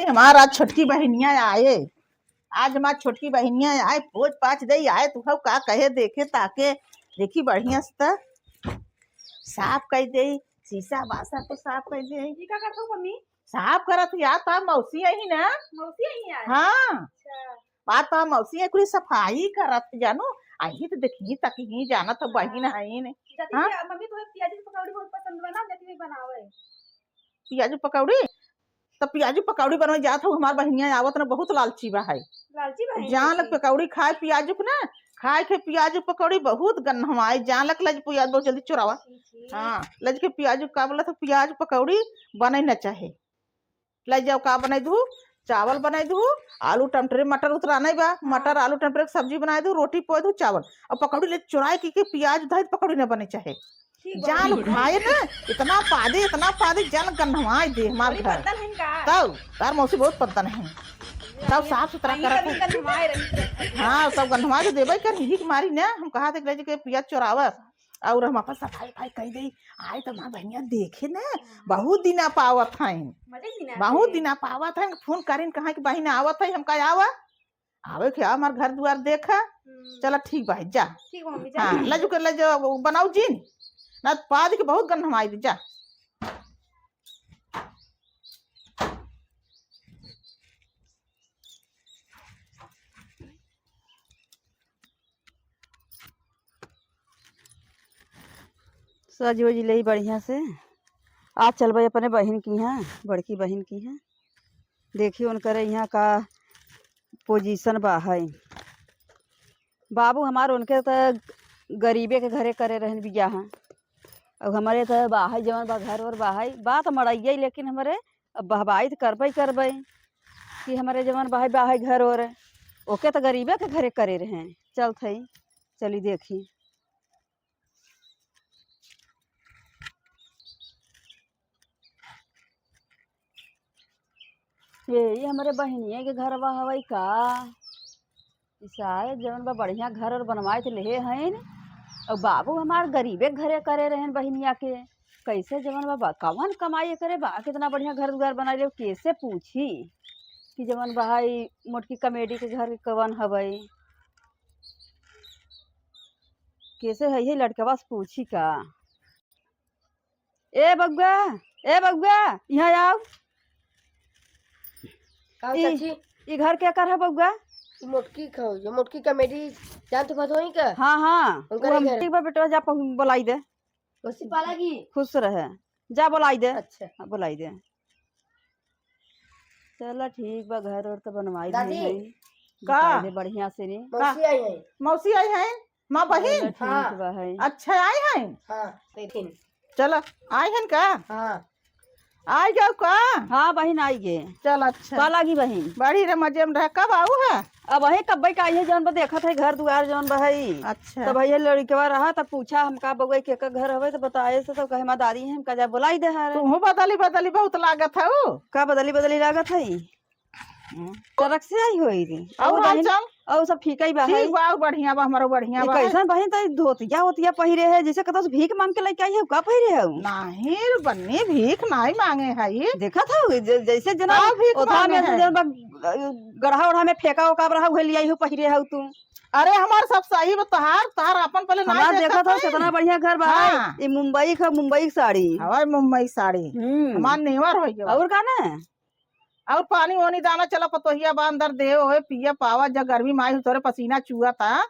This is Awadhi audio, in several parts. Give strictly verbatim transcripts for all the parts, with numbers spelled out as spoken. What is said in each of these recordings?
हमार आज छोटकी बहिनिया आए, आज हमार छोटकी बहिनिया आए, पोछ पाछ दे आए, तू हऊ का कहे, देखे ताके, देखी बढ़िया से त साफ कर दे, शीशा बासा को साफ कर दे। ई का करत हो मम्मी? साफ करत या, ता मौसी आई ना। मौसी आई है? हाँ। अच्छा। बात ता मौसी है, कुल सफाई करत जानू, आई तो देखी तक ही जानत हो बहिन है ने। जति हाँ? पिया-, मम्मी तोहे पियाजी के पकौड़ी बहुत पसंद बा ना, जति भी बनावे। पियाजी पकौड़ी? तो पियाजी पकौड़ी बनवे जात हो, हमार बहिनिया आवत ना, बहुत लालची बा है। लालची बा है जान लग। पकौड़ी खाए पियाजी को ना, खाए के पियाजी पकौड़ी बहुत गन्हवाए, जान लग लज पियाज बहुत जल्दी चुरावा। छी, छी। हाँ, लज के पियाजी का बोला तो पियाज पकौड़ी बने न चाहे। ले जाओ, का बनाई दू? चावल बनाई दू, आलू टमाटर, मटर उतरा नहीं बा, हाँ। मटर आलू टमाटर के सब्जी बनाई दू, रोटी पोई दू, चावल। अब पकौड़ी ले चुराए की, के पियाज धई पकौड़ी न बने चाहे। ठीक बा। जान खाए ना, इतना पादे, इतना पादे, जान गन्हवाए दे हमार बड़ी घर। पद्दन है का? तब तार मौसी बहुत पद्दन है। तब साफ सुथरा करत है। गन्हवाए रही। हाँ, तब गन्हवाए तो देबे कर, यही के मारी ना हम कहा थे कि ले जाके पियाज चुरावा। और हम अपन सफाई उफाई कई दई, आए तो हमार बहिनिया देखे ना, बहुत दिना पावत हईन, मजे की ना बहुत आते। दिना पावत हईन, फोन करीन कहा कि बहिन आवत है, हम कहा आवा, आवे के हमार घर दुआर देखा। हम्म। चला ठीक बा, जा। ठीक बा मम्मी, जा। हाँ, लजू के लजो बनाऊ जीन, ना पाद के बहुत गंध हमारी जा। सज वज लेई बढ़िया से। आज चलबे अपने बहिन की यहाँ, बड़की बहिन की यहाँ। देखी उनकरे यहाँ का पोजीशन बा है। बाबू हमार उनके त गरीबे के घरे करे रहन बियाह। अब हमरे त बाहर जवन बा घर और बाहर बा त मड़ैया, लेकिन हमरे अब बहबाई त करबे करबे कि हमरे जवन बाहर बाहर घर और ओके त गरीबे के घरे करे रहे। चलत हई, चली देखी। ए, ये हमरे बहिनिया के घरवा हवई का? ई शायद जवन बा बढ़िया घर और बनवाए त लेहे हईन। और बाबू हमार गरीबे के घरे करे रहन बहिनिया के। कैसे जवन बा, बा, कवन कमाई करे बा, कितना बढ़िया घर दुआर बनाए ले, कैसे पूछी कि जवन बा ई मोटकी कमेडी के घर के कवन हवई? कैसे है ये लड़कवा से पूछी का? ए बउआ, ए बउआ, यहाँ आओ। का ई, चाची? ई घर केकर है बउआ? ई मोटकी खाओ, ये मोटकी कमेडी जानत हो, पता होई का? हाँ, हाँ। उनका वो हम घर। ठीक बा बेटवा, जा पहु-, बोलाई दे। मौसी पाला की? खुश रहे, जा बोलाई दे। अच्छा। हाँ, बोलाई दे। चला ठीक बा, घर और तो बनवाई दादी। दी है। का? बताई दे बढ़िया से रे। मौसी आई है। मौसी आई है? माँ बहिन? चला ठीक हाँ। बा है। अच्छा, आई हैं? हाँ, देखिन। चला, आई हैं का? हाँ। आई जाओ का? हाँ बहिन, आई गे। चल, अच्छा। का लागी बहिन? बड़ी रे मजे में रह। कब आऊ है? अब वही कब्बे का आई है, जौन बा देखत है घर दुआर जौन बा है। अच्छा। तब भैया लड़कवा रहा, तब पूछा हमका बउआ के का घर हवे, तो बताए से तो कहे, "माँ दादी है, हमका जा बुलाई दे हरे।" तुहू बदली बदली बहुत लागत है। का बदली बदली लागत है? हम्म। ट्रक से आई होई रे। और और बहिन, हालचाल? और सब ठीक ही बा है। ठीक बा, और बढ़िया बा, हमारो बढ़िया ई बा है। कैसन बहिन, त धोतिया ओतिया पहिरे है, जैसे कतौ से भीख मांग के लेके आई है, का पहिरे है? नहीं रे बन्नी, भीख नहीं मांगे है ये। देखत हौ, ज-, जैसे जना का भीख ओथा मांगे में से है? जन बा, गड़हा ओढ़ा में फेंका ओका रहा, उहे लियाई हो, पहिरे हौ तू। अरे, हमार सब सही बा, तहार, तहार आपन पहले हमार नाई देखत देखत हौ, है। कितना बढ़िया घर बा। हाँ। ई मुंबई का, मुंबई की साड़ी। हवाई मुंबई साड़ी। हम्म। हमार नेवर होई गवा। और का ना? और पानी ओनी दाना चला पतोहिया बा अंदर दे ओए पिया पावा जग गर्मी माई तोरे पसीना चुआ ता।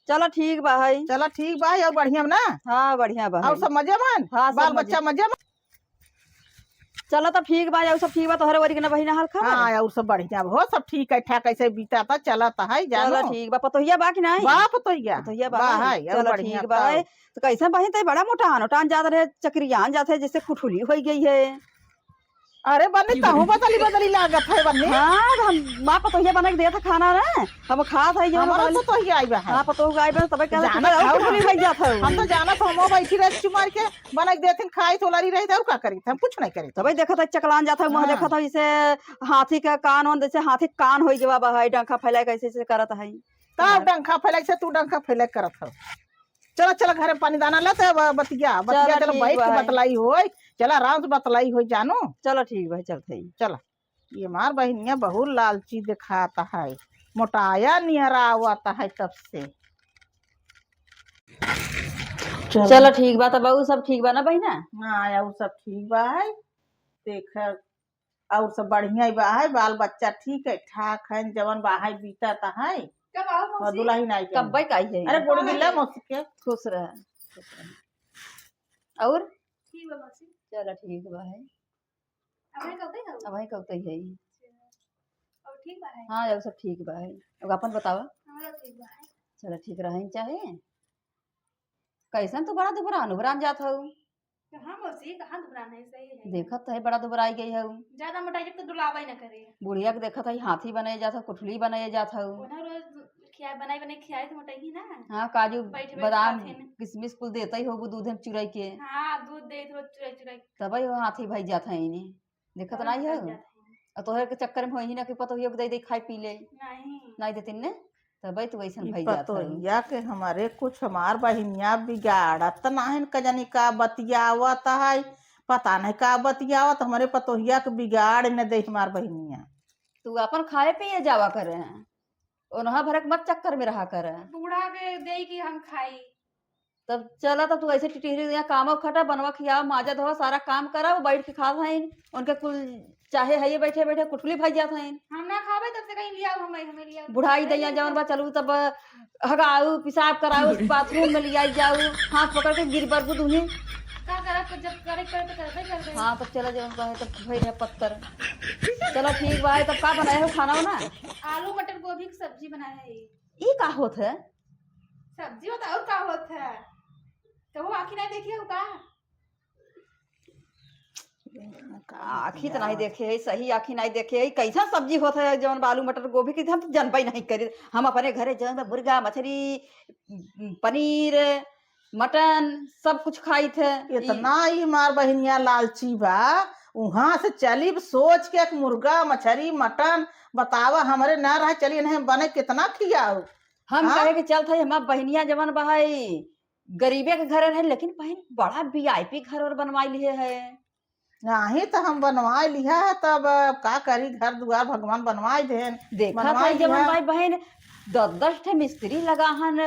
चला ठीक बा है। चला ठीक बा है और बढ़िया ना? हाँ बढ़िया बा है। और सब मजे मन? हाँ, सब बाल मजे। बच्चा मजे मन? चला तब ठीक बा, और सब ठीक बा, तोहरे ओरी के ना बहिना हाल खबर? हाँ, और सब बढ़िया बा। हो सब ठीक है ठाक, ऐसे बीता था, चला ता है, जानो। चला ठीक बा, पतोहिया बा कि नहीं? बा पतोहिया। पतोहिया बा बा है? है, और चला बढ़िया ठीक बा तब। है। तो कैसे बहिन, ते बड़ा मोटान, उटान जात रहे, चक्रियान जात है, जैसे कुठुली होई गई है। अरे बन्नी, तहूँ बदली बदली लागत है बन्नी। हाँ, हम माँ पतोहिया बना के देत है खाना ना, हम खात है, ये हमारा बदली। पतोहिया आई बा है। हाँ, पतोह आई बा, तबे कहत जानत है, हौ कुठुली ना। भई जात है। हम तो जानत हौ, हम बैठी रहे चुमार के बना के देथिन, खाई तो लड़ी रही थे, और का करी थे, हम कुछ नहीं करी थे। तबे देखत है, चकलान जात है, मुँह हाँ। देखत है, जैसे हाथी का कान वान, जैसे हाथी का कान होई गवा बा है, डंखा फैला के ऐसे ऐसे करत है। तब हाँ। डंखा फैला के, तू डंखा फैला के करत हौ। चला, चला, घरे पानी दाना लेते, ब-, बतिया, बतिया, चला, चला, ठीक बैठ के बा। बतलाई होई, चला, आराम से बतलाई होई, जानो। चला, ठीक बा, चलत है। चला। ये हमार बहिनिया बहुत लालची देखात है, मोटाया नियर आवत है तब से। चलो। चलो ठीक बा, तब और सब ठीक बा ना बहिना? हाँ, और सब ठीक बा है। देख, और सब बढ़िया ही बा है, बाल बच्चा ठीक है ठाक है, जवन बा है बीतत है। कब आओ और मौसी? दुल्हन आई गई। कब्बे का आई है? अरे गोड़ मिला मौसी के। खुश रह, खुश रह। और? ठीक बा मौसी। चलो ठीक बा है। अबे कब तक आओ? अबे कब तक है? अच्छा। और ठीक बा है? हाँ, और सब ठीक बा है। अब अपन बतावा। हमारा ठीक बा है। चलो ठीक रहन चाहे। कैसन तू बड़ा दुबरान उबरान जात हऊ? कहाँ मौसी, कहाँ दुबरान है, सही है। देखत है बड़ा दुबराई गई हऊ। ज्यादा मोटाई तो डुलावा ही ना करे। बुढ़िया के देखत है हाथी बने जात हऊ, कुठली बने जात हऊ। ओना रोज खिया बनाई बनाई खियाई तो मोटाई ना। हाँ, काजू बैठ बैठ बादाम खात है ना। किशमिश कुल देते ही होबू दूध में चुराई के। हाँ, दूध देत रोज चुराई चुराई। तब ही वो हाथी भाई जात है इन्हें। देखत बड़ा नहीं है। निकल जात है। और तोहरे के चक्कर में होई ना कि पतोहियो के दे दे खाई पी ले। नहीं। नहीं देतिन ने? तबे तो वैसन ई भई जात है। पतोहिया के हमारे कुछ हमार बहिनिया बिगाड़त नाहिन, क जानी का बतियावत है, पता नहीं का बतियावत, हमारे पतोहिया के बिगाड़ न दे हमार बहिनिया। तू अपन खाए पिए जावा करे, ओनहा भरक मत चक्कर में रहा करे। बूढ़ा के देई कि हम खाई। तब चला, तब तू ऐसे टिटहरी यहाँ कामो खटा, बनवा खियावा, माजा धोवा, सारा काम करा, वो बैठ के खात हैं, उनके कुल चाहे है ये बैठे बैठे कुठली भाई जात हैं। हम ना खाबे तब से कहीं लियाओ, हमें, हमें लियाओ। बुढ़ाई अरे दैया जवन बा, चलू तब हगाऊ, पेशाब कराऊ, बाथरूम में लियाई जाऊ, हाथ पकड़ के गिर बरबू दुनी। का करब, तो जब करे के पड़े तो करबे करबे। हाँ, तब चला जवन कहे तब भई रहे पत्थर। चला ठीक बा, तब का बनाए हो खाना वाना? आलू मटर गोभी की सब्जी बनाए है। ई का होत है? सब्जी होत है, और का होत है? कबो आँखी नहीं देखी हो का? आँखी तो नहीं देखे है, सही आँखी नहीं देखे है। कैसा सब्जी होत है जवन आलू मटर गोभी के, हम तो जनबे नहीं करी। हम अपने घरे जवन बा मुर्गा, मछरी, पनीर, मटन, सब कुछ खाई थे। इतना ही हमार बहिनिया लालची बा, वहाँ से चली सोच के एक मुर्गा, मछरी, मटन बतावा, हमरे ना रहे, चली नहीं बने, कितना खियाऊ। हम हाँ? कहे के चलत है, हमार बहिनिया जवन बा है, गरीबे के घर रहे, लेकिन बहिन बड़ा वीआईपी घर और बनवाई लिए है। नहीं तो हम बनवाई लिहा है, तब अब का करी, घर दुआर भगवान बनवाई देन, देखत बनवाई है जवन लिहा। भाई बहन, दस दस ठे मिस्त्री लगा हन,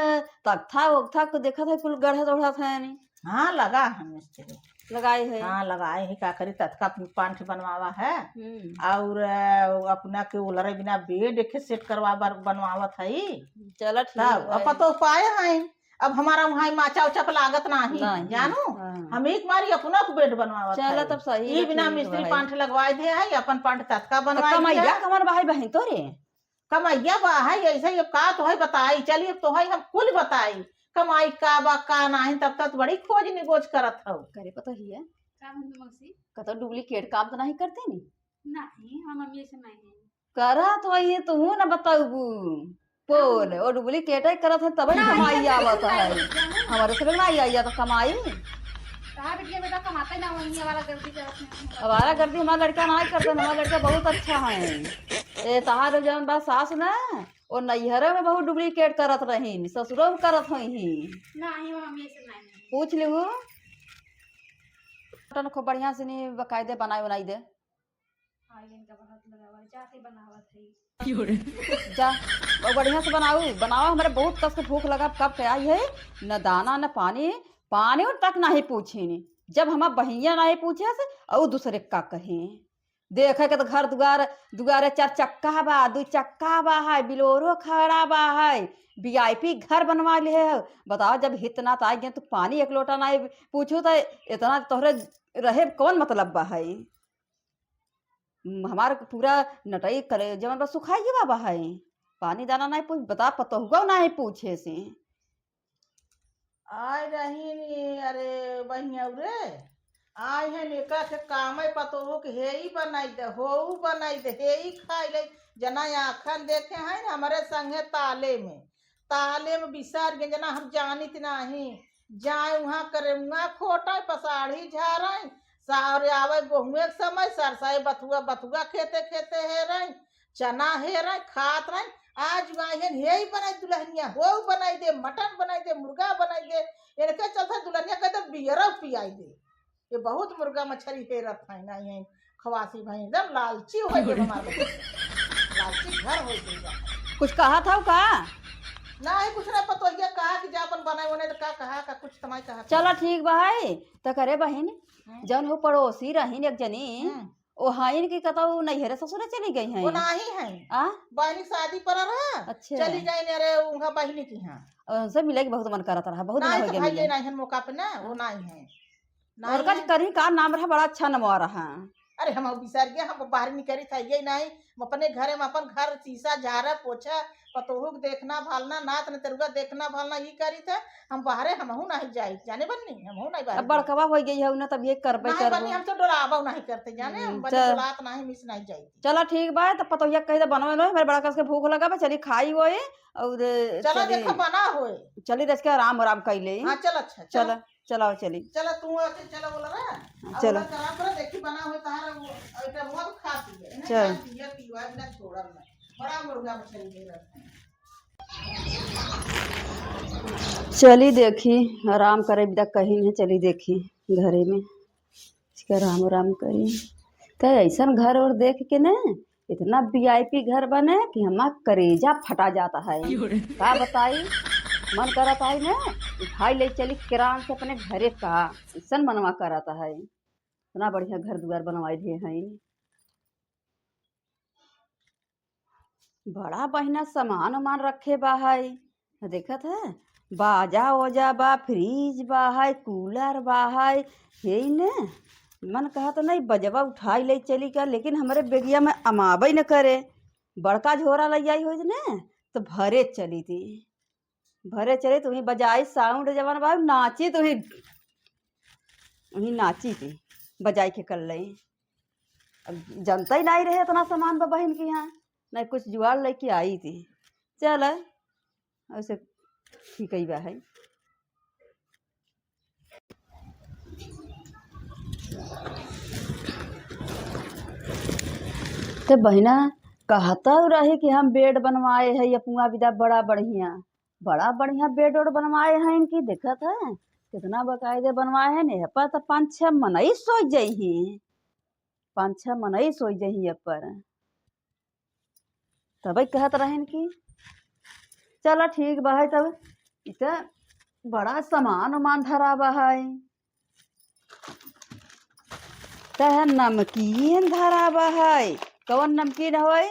तख्ता उख्ता को देखत है, कुल गढ़त ओढ़त है। हाँ, लगा है मिस्त्री। लगाए है। हाँ, लगाए है, का करी, तख्ता पाँच ठे बनवावा है। हम्म। और, अ, अपना के ओलरे बिना बेड एक ठे सेट करवा बर-, बनवावत है। चला ठीक तब, है। अब पतोह पाए हैं, अब हमारा वहाँ माचा उचा के लागत नाही, नाही, जानू? हाँ। हम एक बारी अपना को बेड बनवावत चला है। तब सही ई है, बिना ठीक मिस्त्री है। पाँच ठे लगवाए दे है, अपन पाँच ठे तख्ता तो बनवाए दे कमैया है। कमन बा है बहन तोरे? कमैया बा है, ऐसे ही अब का तो है बताई, चलिए अब तो है हम कुल बताई, कमाई का बा का नाही, तब तक बड़ी खोज निगोज करत हौ। करे पता ही है। का भइल मौसी? कतौ डुप्लीकेट काम तो नहीं करते नी? नहीं, हम मम्मी ऐसे नहीं है। करत होई, तुहू न बतउबू। बोल, ओ डुप्लीकेटे करत है, तबे ना, कमाई ये आवत है। नहीं, नहीं। हमारे से ना आई, आई तो कमाई। कहा बिटिया बेटा कमाते ना होंगे, आवारागर्दी करत हैं। आवारागर्दी हमारा लड़का ना करते, हमारा लड़का बहुत अच्छा है। ए, तहार जौन बा सास ना, ओ नैहरे में बहुत डुप्लीकेट करत रहीन, ससुरो में करत होई ही। नहीं, हम ये सब नहीं। पूछ लेहू। मटन खूब बढ़िया से नहीं बकायदे बनाए बनाई दे। हाँ, इनका बहुत लगावा, जाते बनावत है। जा, ब-, बढ़िया से बनाऊ, बनावा, हमरे बहुत कस के भूख लगा, कब के आई है, न दाना, न पानी, पानी तक नहीं पूछे ने। जब हमार बहिनिया नहीं पूछे से, और दूसरे का कहे। देखे के तो घर दुआर, दुआरे चार चक्का बा, दू चक्का बा है, बिलोरो खड़ा बा है, वीआईपी घर बनवा ले है। बताओ, जब हित नात आ गए तो पानी एक लोटा नहीं पूछू तो इतना तोहरे रहे कौन मतलब बा है? हमार पूरा नटई करे जवन बा सुखाई गवा बा है, पानी दाना नहीं पूछ, बता पतोहुआ नहीं पूछे से। आय रहीन, अरे बहिनिया रे, आय है नेका के कामे पतोहू के हेई बनाई दे, होऊ बनाई दे, हेई खाई ले, जना आँखन देखे हैं न हमरे संगे ताले में, ताले में बिसार गए, जना हम जानित नाही, जाए उहाँ करे, उहाँ खोटे, पसाढ़ी झारे, सारे आवे गोहुए के समय, सरसाई बथुआ, बथुआ खेते खेते हेरे, चना हेरे, खात रहे, आज आइहन, हेई बनाई दुल्हनिया, होऊ बनाई दे, मटन बनाई दे, मुर्गा बनाई दे, इनके चलते दुल्हनिया कह दे, बियरो पियाई दे। ये बहुत मुर्गा मछरी हेरत है ना, ये खवासी भई, एकदम लालची होइ गए हमार लोग। लालची घर होइ गए बा। कुछ कहा था का? नाही, कुछ ना, पतोहिया कहा कि जा अपन बनाए ओने, तो का कहा, का कुछ तमाई कहा था। चला ठीक बा है, त करे बहिन, हम्म। जौन हो पड़ोसी रहिन एक जनी, हम्म। ओ हइन कि कतौ नैहरे ससुरे चली गई हैं? वो नाही है। आ? बहिनी शादी पर रहा, अच्छा। चली गई ने रे, उनका बहिनी की यहाँ। उनसे मिले के बहुत मन करत रहा, बहुत दिन नाही हो तो गया भाई मिले। ये नाही है मौका पे ना, वो नाही है। नाही और का है। करी का नाम रहा, बड़ा अच्छा नमवा रहा। अरे हम बिसर गए, हम बाहर निकली था, ये नाही, हम अपने घरे में अपन घर सीसा झारा पोछा, पतोहू के देखना भालना, नात नतरुआ देखना भालना, ई करी था। हम बाहरे हमहू नाही जाई, जाने बन्नी, हमहू नाही बाहर अब बड़कवा हो गई है ना, तब ये करबे नाही करबो। बन्नी, हम तो डोलाबो नाही करते, जाने, हम हम्म, बन्नी चल। डोलात नाही, मिस नाही जाई। चला ठीक बा, तब पतोहिया कह दे बनवे लो, मेरे बड़ा कस के भूख लगा बा, चली खाई होए और चला चली। देखा बना होए। चली रच के आराम आराम कर ले। हाँ, चल, अच्छा, चल। चला। चलाओ चली। चला तू आके चला बोला ना। हाँ, अब चला। बोला करा पर देखी बना हो तार वो, और इतना मत खा पी है। चल। ना पी है, पीवा बिना छोड़ा ना। बड़ा मुर्गा मछली दे रहा है। चली देखी, आराम करे बिदा कहीं है, चली देखी घरे में। इसका राम राम करी। त ऐसन घर और देख के ना, इतना वीआईपी घर बने कि हमार करेजा फटा जाता है। क्यों रे? का बताई, मन करत है ना, उठाई ले चली किरान से अपने घरे का, ऐसन मनवा करत है। इतना बढ़िया घर दुआर बनवाई लिए हैं। बड़ा बढ़िया सामान उमान रखे बा है, देखत है, बाजा ओजा बा, फ्रिज बा है, कूलर बा है। हे ने, मन कहत नहीं बजवा उठाई ले चली का, लेकिन हमरे बेगिया में अमाबे न करे। बड़का झोरा लइ आई होइत ने, तो भरे चली थी, भरे चली तो वहीं बजाई, साउंड जवन बा, नाची तो वहीं, वहीं नाची थी, बजाई के कर ले। अब जनता ही नहीं रहे इतना सामान बा बहिन के यहाँ, नहीं कुछ जुआड़ लेके आई थी। चल, ऐसे ठीक ही बा है। तो बहिना, कहता रही कि हम बेड बनवाए है, ये पुआ बिदा बड़ा बढ़िया, बड़ा बढ़िया बेड ओड बनवाए हैं इनकी, देखत है कितना बकायदे बनवाए हैं। यह पर तो पाँच छह मनई सोई जाई हैं, पाँच छह मनई सोई जाई हैं यह पर। तबे कहत रहन कि चला ठीक बा है, तब इत बड़ा सामान उमान धरा बा है, तह नमकीन धरा बा है। कौन नमकीन होय?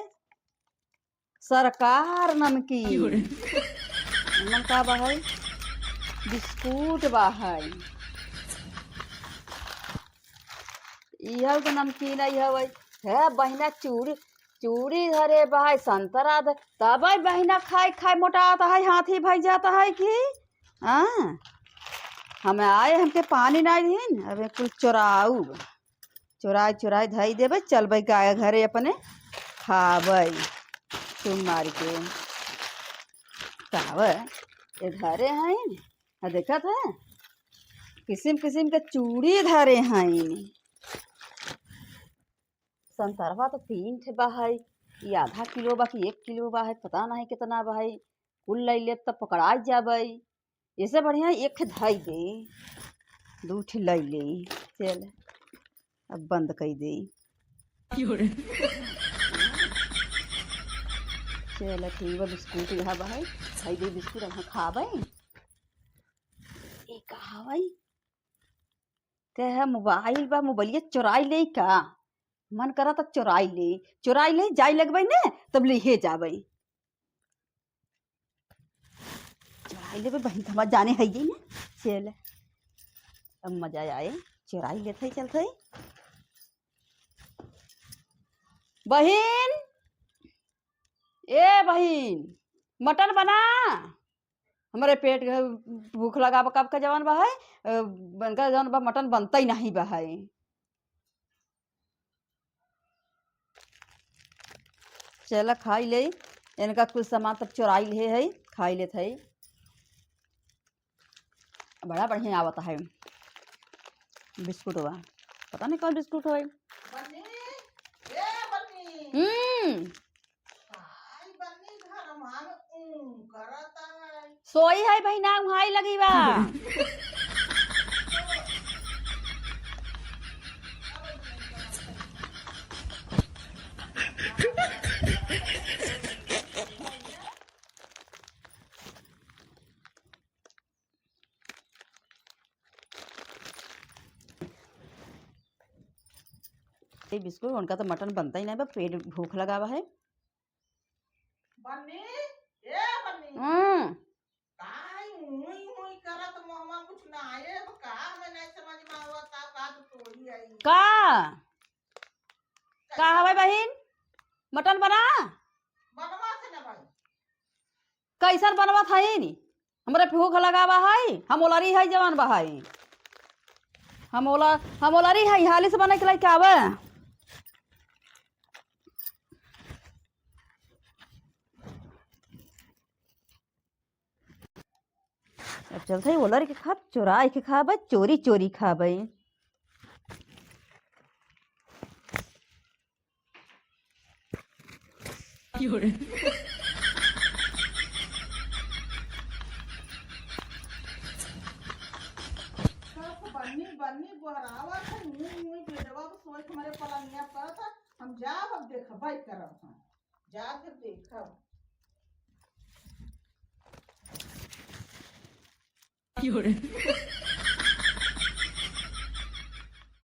सरकार नमकीन। क्यों रे? एमन का बा है? बिस्कुट बा है। इहउ के नमकीन आई हवइ। हे बहिना, चूड़ी, चूड़ी धरे बा है, संतरा ध-, तबइ बहिना खाइ खाइ मोटात है, हाथी भइ जात है कि? हाँ, हमें आए, हमके पानी नाहीं दीन, अबे कुल चोराउब, चोराइ चोराइ धइ देबइ, चलबइ गाय घरे अपने खाबइ, चुम मारि के। कहवइ, ए धरे हैं, आ देखत है, किसिम किसिम के चूड़ी धरे हईन। संतरवा तो तीन ठे बा है, ई आधा किलो बा कि एक किलो बा है, पता नहीं कितना बा है। कुल लइ लेब त पकड़ाइ जाबइ। एसे बढ़िया एक ठे धइ दे, दू ठे लइ ले। चल, अब बंद कइ दे। चल ठीक बा, बिस्कुट यहाँ बा है, धइ दे बिस्कुट, हम खाबइ। ए, का हवइ? ते है मोबाइल बा, मोबाइलिया चोराइ लेइ का? मन करा त चोराइ लेइ, चोराइ लेइ, जाइ लगबइ ने, तब लिहे जाबइ। चोराइ लेबइ, बहिन त हमार जाने हइये ने। चल, अब मजा आए, चोराइ लेत है, चलत है। बहिन, ए बहिन, मटन बना। हमरे पेट के भूख लगा बा, कब का जवन बा है, अ, बनका जवन बा, मटन बनतइ नहीं बा है। चला खाइ लेइ, इनका कुछ सामान तब चोराइ लिहे है, खाइ लेत है। बड़ा बढ़िया आवत है बिस्कुटवा, पता नहीं कौन बिस्कुट होई। बन्नी, ए बन्नी। हम्म। आई बन्नी, घर में ऊन करत है। सोई है बहिना, उहाई लगी बा। बिस्कुट, उनका तो मटन बनता ही नहीं बा, पेट भूख लगावा है। बन्नी, ए बन्नी। हम्म। काई उई उई करत, मुहमा कुछ ना आए, अब का मैं नहीं समझ में आवत, का, का तो तोरी आई। का? का हवे बहिन? मटन बना? बनवा से ना भाई। कैसन बनवत हईन? हमरे भूख लगावा है, हम ओलरी है जवान बहाई। हम ओला-, हम ओलरी है, हाली से बने के लेके आवे। अब चलत है ओलरी के खाब, चोराई के खाब, चोरी चोरी खाब। बन्नी, बन्नी गोहरावत है, मुँह, मुँह बेडवा पे सोच हमरे पलंगिया पर था, हम जाब अब देखबै करब हम, जाके देखब।